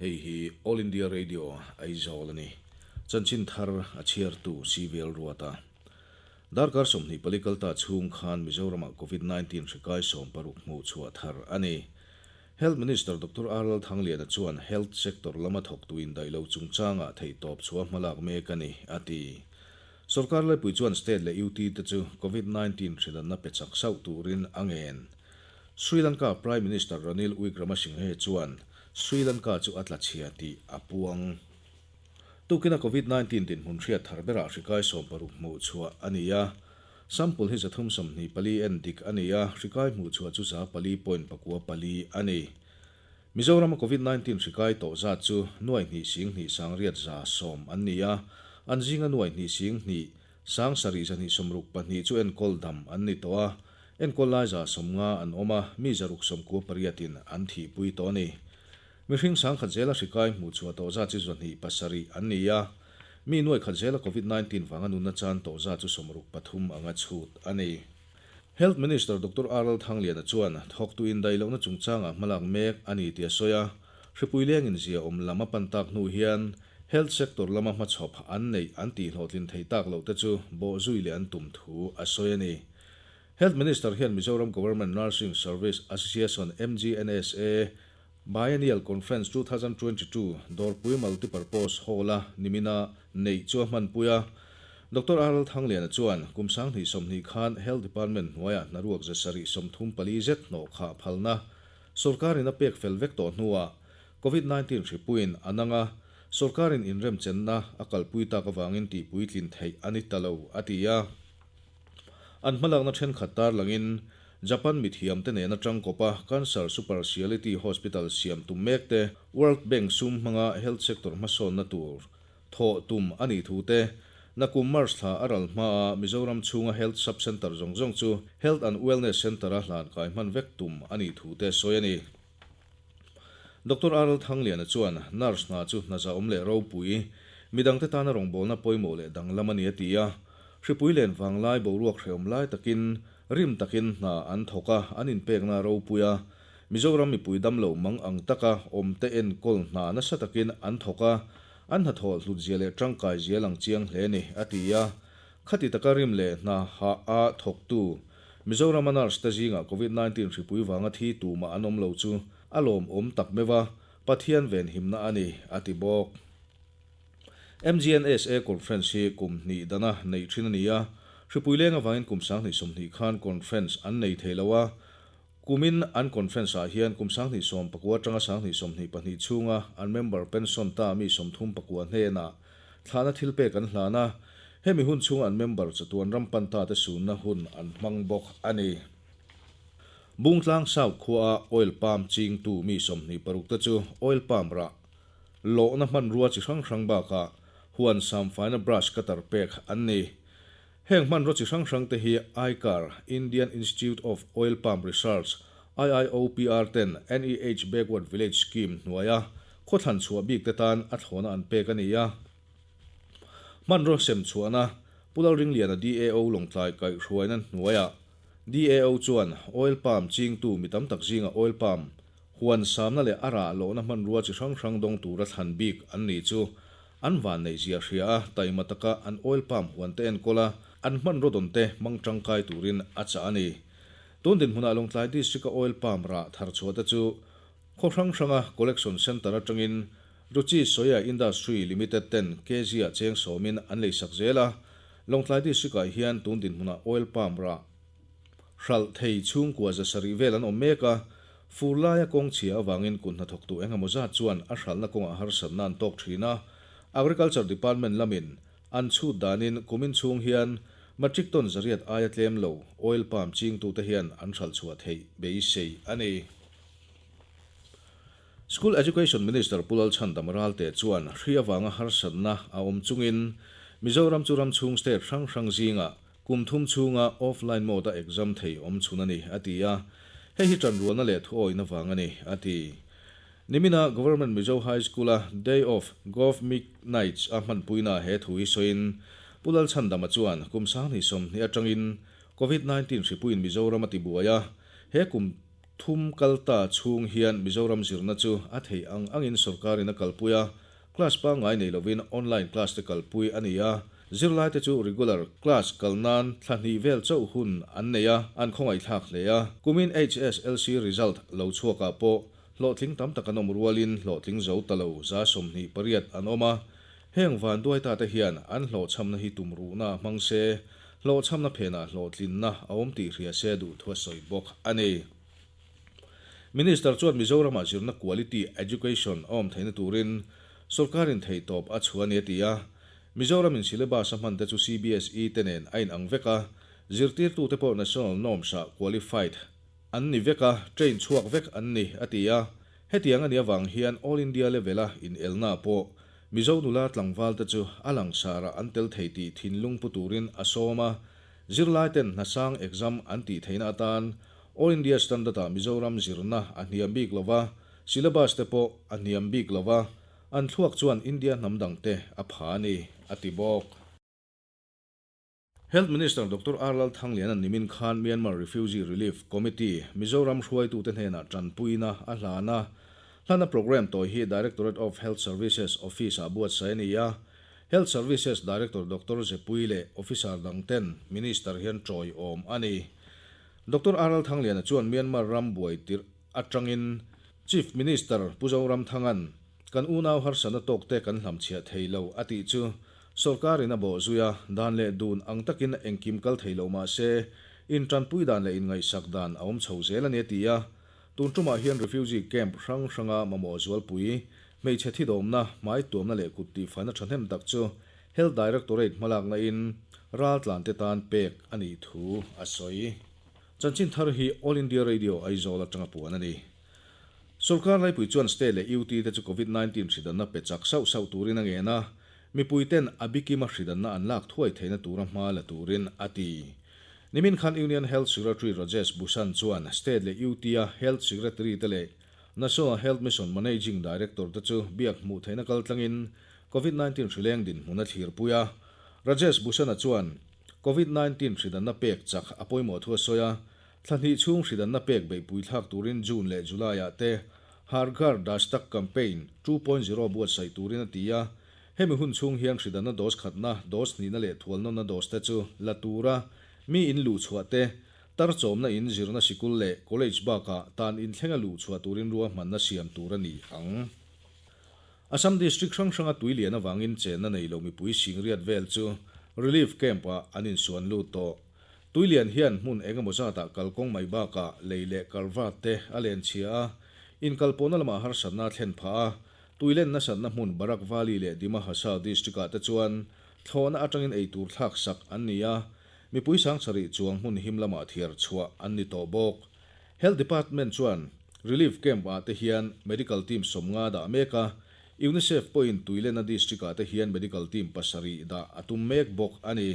Hei hi All India Radio Aizawl a ni. Chanchin thar a chhiartu CVL Ruata. Darkar 24 kalta chhung khan Mizoramah Covid-19 hri kai 16 hmuh chhuah thar a ni. Health Minister Doctor R Lalthangliana chuan health sector lama thawktu indaih lo chungchangah theihtawp chhuah hmalak mek a ni, a ti. Sorkar laipui chuan state leh UT te chu Covid-19 hrilanna pe chak sauh turin a ngen. Sri Lanka Prime Minister Ranil Wickramasinghe chuan Sri Lanka chu a tlachhia tih a puang. Tukina Covid-19 dinhmun hriat thar berah hri kai 60 hmuh chhuah a ni a. Sample hi 324 en dik a ni a, hri kai hmuh chhuah chu 400.94 a ni. Mizorama Covid-19 hri kai tawh zat chu nuai hnih sing hnih sang riat 110 an ni a, an zinga nuai hnih sing hnih sang sarih 262 chu enkawl dam an ni tawh a, enkawl lai 150 an awm a, mi 698in an thihpui tawh a ni. Mihring 10,000 zela hri kai hmuh chhuah tawh zat chu 27 an ni a, mi nuai khat zela Covid-19 vanga nunna chan tawh zat chu 63 anga chhut a ni. Health Minister Doctor R Lalthangliana chuan thawktu indaih lohna chungchangah hmalak mek a ni tih a sawi a, hripui lengin zia awm lam a pan tak hnu hian health sector lama hmachhawp an neih an tihhlawhtlin theih tak loh te chu bawhzui leh an tum thu a sawi a ni. Health Minister hian Mizoram Government Nursing Service Association, MGNSA, Biennial Conference 2022 Dawrpui Multipurpose Hall-a nimina neih chu a hmanpui a. Doctor R Lalthangliana chuan kum 2020 khan Health Department hnuaiah hnaruak 734 zet hnawh khah phalna sorkarin a pek fel vek tawh hnuah Covid-19 hripuiin a nang a, sorkarin inremchenna a kalpui tak avangin tihpuitlin theih a ni ta lo, a ti a. An hmalakna thenkhat tarlangin Japan mithiamte nena tangkawpa Cancer Super Speciality Hospital siam tum mek te, World Bank sum hmanga health sector hmasawnna tur thawh tum a nih thu te, nakum March thla a ral hmaa Mizoram chhunga health sub-centre zawng zawng chu Health and Wellness Centre-a hlan kai hman vek tum a nih thu te sawi a ni. Doctor R Lalthangliana chuan nurse hna chu hna zahawm leh ropui, midangte tana rawngbawlna pawimawh leh danglam a ni a ti a. Hripui len vanglai boruak hrehawm lai takin rim takin hna an thawk a, an inpekna a ropui a. Mizoram mipui damlo mang ang taka awmte enkawl hna nasa takin an thawk a, an hnathawh hlutzia leh tangkai zia lang chiang hle a ni, a ti a. Khati taka rim leh hna hah a thawktu Mizorama nurse te zingah Covid-19 hripui vanga thi tumah an awm lo chu a lawmawm tak meuh a, Pathian venhimna a ni, a ti bawk. MGNSA conference hi kum hnih dana neih thin a ni a, hripui leng avangin kum 2020 khan conference an nei thei lo a, kumin an conference ah hian kum 2019 atanga 2022 chhunga an member pension ta mi 39 hnenah thlahna thil pek an hlan a, hemi hun chhunga an member chatuan ram pan ta te sunna hun an hmang bawk a ni. Bungtlang South khua oil palm chingtu mi 26 te chu oil palm rah lohna hmanrua chi hrang hrang bakah huan samfaina brush cutter pek an ni. Heng hmanrua chi hrang hrang te hi ICAR, Indian Institute of Oil Palm Research, IIOPR ten NEH Backward Village Scheme hnuaia khawthlan chhuah bik te tan a thlawhna an pek a ni a. Hmanrua sem chhuahna Pu Lalringliana DAO Lawngtlai kaihhruaina hnuaiah DAO chuan oil palm chingtu mi tam tak zinga oil palm huan samna leh a rah lohna hmanrua chi hrang hrang dawng tura thlan bik an ni chu an van neih zia hria a, taima taka an oil palm huan te enkawl a, an hmanraw dawn te hmang tangkai turin a chah a ni. Tun dinhmunah Lawngtlai District-a oil palm rah thar chhuah te chu khaw hrang hranga collection centre atangin Ruchi Soya Industry Limited ten kg-ah cheng sawmin an leisak zel a, Lawngtlai District-ah hian tun dinhmunah oil palm rah hralh thei chhungkua 700 vel an awm mek a, fur laia kawng chhia avangin kut hnathawktu engemaw zat chuan a hralhna kawngah harsatna an tawk thin a, Agriculture Department lamin an chhut danin kumin chhung hian metric ton 800 aia tlem lo oil palm chingtute hian an hralh chhuah theih beisei a ni. School Education Minister Pu Lalchhandam Ralte chuan hri avanga harsatna a awm chungin Mizoram chu ram chhung state hrang hrang zingah kum thum chhunga offline mode a exam thei awm chhun a ni, a ti a. Hei hi tanrualna leh thuawihna vang a ni, a ti. Nimina Government Mizo High School-a Day of Gov Mic Nights a hmanpuina he thu hi sawiin Pu Lalchhandama chuan kum 2020 atangin Covid-19 hripuiin Mizoram a tibuai a, he kum. thum kal ta chhung hian Mizoram zirna chu a theih ang angin sawrkarin a kalpui a, class pangngai nei lovin online class te kalpui a ni a, zirlaite chu regular class kal nan thla hnih vel chauh hun an nei a, an khawngaihthlak hle a. Kumin HSLC result lo chhuakah pawh hlawhtling tam tak an awm rualin hlawhtling zo ta lo 28 an awm a, heng vanduai ta te hian an hlawhchhamna hi tumruhna hmang se, hlawhchhamna phenah hlawhtlinna a awm tih hria se duh thu a sawi bawk a ni. Minister chuan Mizoramah zirna quality education a awm theihna turin sawrkarin theihtawp a chhuah a ni a ti a. Mizoramin syllabus a hman te chu CBSE te nen a inang vek a, zirtirtute pawh national norms-ah qualified an ni vek a, train chhuak vek an ni a ti a. Hetiang a nih avang hian All India level-a inelna pawh Mizo nula tlangval te chu a langsarah an tel thei tih thinlung pu turin a sawm a, zirlaiten hnasang exam an tih theihna atan All India Standard-ah Mizoram zirna a hniam bik lo va, syllabus te pawh a hniam bik lo va, an thluak chuan India hnam dangte a pha a ni, a ti bawk. Health Minister Doctor R Lalthangliana'n nimin khan Myanmar Refugee Relief Committee, Mizoram hruaitute hnenah tanpuina a hlan a. Hlana programme tawi hi Directorate of Health Services Office-ah buatsaih a ni a. Health Services Director Doctor Zepui leh officer dangten Minister hian tawiawm a ni. Doctor R Lalthangliana chuan Myanmar ram buai tirh atangin Chief Minister Pu Zoramthanga'n Kan unau harsatna tawkte kan hlamchhiah thei lo a tih chu sawrkarin a bawh zui a, dan leh dun ang takin engkim kal thei lo mah se intanpui dan leh inngaihsak dan a awm chho zel a ni a ti a. Tun tumah hian refugee camp hrang hranga mamawh zualpui, hmeichhe thidawmna, hmai tuamna leh kut tihfaina thahnem tak chu Health Directorate hmalakna in raltlante tan pek a nih thu a sawi. Chanchin thar hi All India Radio Aizawl atanga puan a ni. Sorkar laipui chuan state leh UT te chu Covid 19 hridanna pe chak sauh sauh turin a ngen a, mipui ten a bikima hridanna an lak thuai theihna tura hma la turin a ti. Nimin khan Union Health Secretary Rajesh Bhushan chuan state leh UT a Health Secretary te leh National Health Mission Managing Director te chu biak hmuh theihna kaltlangin Covid 19 hrileng dinhmun a thlirpui a. Rajesh Bhushan-a chuan Covid 19 hridanna pek chak a pawimawh thu a sawi a, Thla hnih chhung hridanna pek beihpui thlak turin June leh July-ah te Har Ghar Dastak Campaign 2.0 buatsaih turin a ti a. Hemi hun chhung hian hridanna dose khatna, dose hnihna leh thualnawnna dose te chu la tura mi in luhchhuah te, tarchawmna in zirna sikul leh college bakah tan inthlenga luhchhuah turin ruahmanna siam tur a ni ang. Assam district hrang hranga tui lian avangin chenna nei lo mipui singriat vel chu relief camp-ah an insuan lut tawh. Tuilian hian hmun eng emaw zatah kalkawng mai bakah lei leh kalvat te a len chhia a, inkalpawhna lamah harsatna a thlen phah a. Tuilen nasatna hmun Barak Valley leh Dima Hasao district-ah te chuan thlawhna atangin eitur thlak sak an ni a, mipui sangsarih chuang hmun him lamah thiar chhuah an ni tawh bawk. Health Department chuan relief camp-ah te hian medical team 50 dah mek a, UNICEF pawhin Tuilena district-ah te hian medical team pasarih dah a tum mek bawk a ni.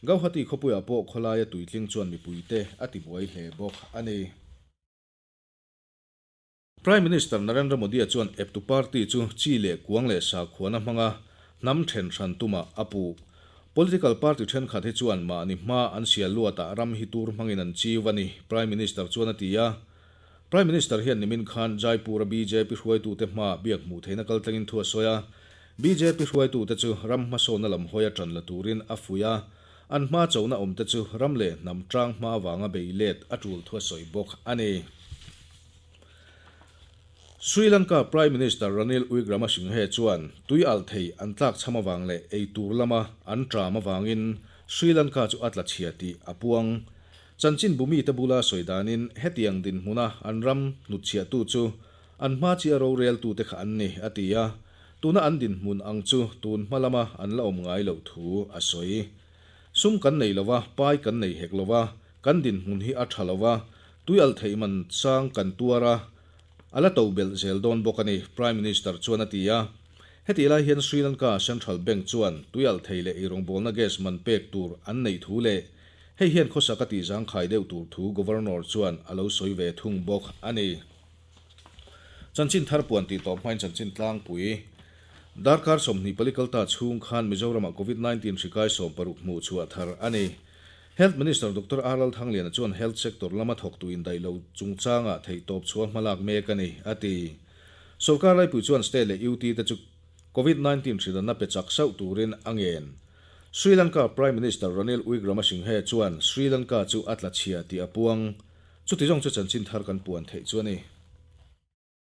Gauhati khawpuiah pawh khawlaia tuitling chuan mipuite a tibuai hle bawk a ni. Prime Minister Narendra Modi-a chuan eptu party chu chi leh kuang leh sakhuana hmanga hnam then hran tumah a puh. Political party thenkhat hi chuan mahni hma an sial luatah ram hi tur hmangin an chiu a ni, Prime Minister chuan a ti a. Prime Minister hian nimin khan Jaipur-a bjp hruaitute hmaah biak hmuh theihna kaltlangin thu a sawi a. Bjp hruaitute chu ram hmasawnna lam hawi a ṭan la turin a fuih a, an hma chona awmte chu ram leh hnam ṭang hma avanga bei let a ṭul thu a sawi bawk a ni. Sri Lanka Prime Minister Ranil Wickramasinghe chuan tui alh thei an tlak chham avang leh ei tur lama an ṭam avangin Sri Lanka chu a tla chhia tih a puang. Chanchin bumite bula sawi danin hetiang dinhmuna an ram hnutchhiahtu chu an hma chi a roreltute kha an ni, a ti a. Tuna an dinhmun ang chu tun hma lama an la awm ngai loh thu a sawi. Sum kan nei lo va, pai kan nei hek lo va, kan dinhmun hi a tha lo va, tui alh theih man sang kan tuar a, a la to belh zel dawn bawk a ni, Prime Minister chuan a ti a. Hetih lai hian Sri Lanka Central Bank chuan tui alh thei leh eirawngbawlna gas man pek tur an neih thu leh Hei hian khawsak a tihzangkhai deuh tur thu Governor chuan a lo sawi ve thung bawk a ni. Chanchin thar puan tih tawp hmain chanchin tlangpui darkar 24 kalta chhung khan Mizoramah Covid 19 hri kai 60 hmuh chhuah thar a ni. Health Minister Doctor R Lalthangliana chuan health sector lama thawktu indaih lo chungchangah theihtawp chhuah hmalak mek a ni, a ti. Sorkar laipui chuan state leh UT te chu Covid 19 hridanna pe chak sauh turin a ngen. Sri Lanka Prime Minister Ranil Wickramasinghe chuan Sri Lanka chu a tla chhia tih a puang. Chuti zawng chu chanchin thar kan puan theih chu a ni.